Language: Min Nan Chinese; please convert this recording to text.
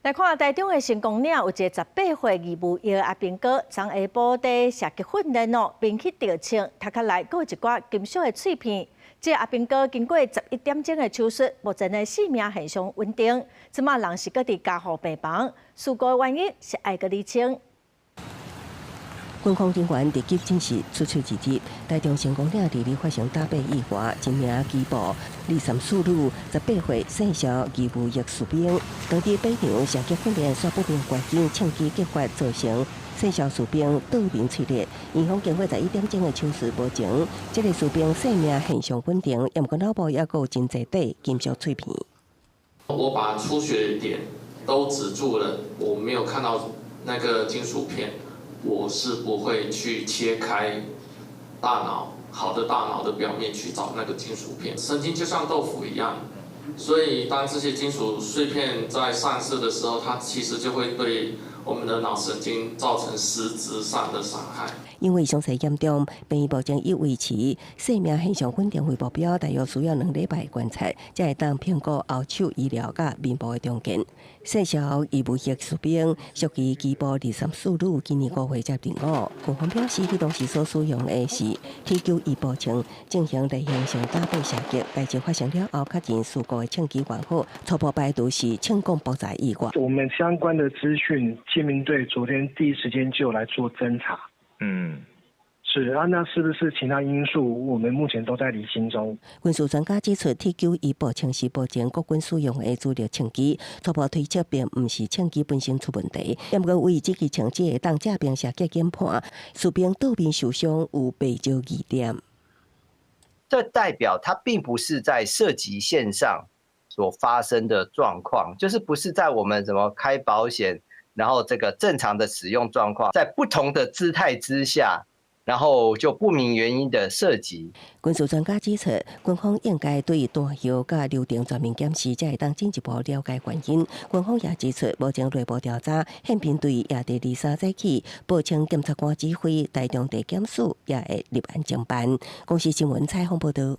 來看台中的成功嶺有一个18歲義務役阿兵哥，昨下晡佇射擊訓練哦，面去著槍，頭殼內閣有一寡金屬的碎片。這個阿兵哥經過11點鐘的手術，目前的性命現象穩定，這馬人是閣佇加護病房，事故的原因是愛閣釐清。軍方人員佇急診室出喙一日，台中成功嶺二日發生打靶意外，一名機步23歲女，18歲姓蕭義務役士兵，當佇靶場射擊訓練，煞不明原因槍支擊發，造成姓蕭士兵倒面碎裂。院方經過11點鐘的手術無情，這个士兵性命現象穩定，毋過腦部猶閣有真濟塊金屬碎片。我把出血點都止住了，我沒有看到那個金屬片。我是不會去切開大腦，好的大腦的表面去找那個金屬片。神經就像豆腐一樣，所以當這些金屬碎片在散射的時候，它其實就會對我們的腦神經造成實質上的傷害。因為傷勢嚴重，病院目前以維持生命現象穩定為目標，大約需要2禮拜觀察，才會當評估後手醫療佮面部的重建。姓蕭義務役士兵屬於機步23歲女，今年5月才入伍。軍方表示，彼當時所使用的是 T91步槍進行例行性打靶射擊，代誌發生了後，確認事故的槍支源號，初步排除是槍管爆炸意外。我們相關的資訊，憲兵隊昨天第一時間就來做偵查。是啊，那是不是其他因素？我們目前都在釐清中。軍事專家指出，T91步槍是目前國軍使用的主力槍支，初步推測並毋是槍支本身出問題。毋過為這支槍支會當正面射擊研判，士兵倒面受傷有袂少疑點。這代表它並不是在射擊線上所發生的狀況，就是不是在我們什麼開保險，然後這個正常的使用狀況，在不同的姿態之下，然後就不明原因的射擊。軍事專家指出，軍方應該對彈藥佮流程全面檢視，才會當進一步了解原因。軍方也指出，目前內部調查，憲兵隊也佇23早起報請檢察官指揮，台中地檢署也會立案偵辦。公視新聞採訪報道。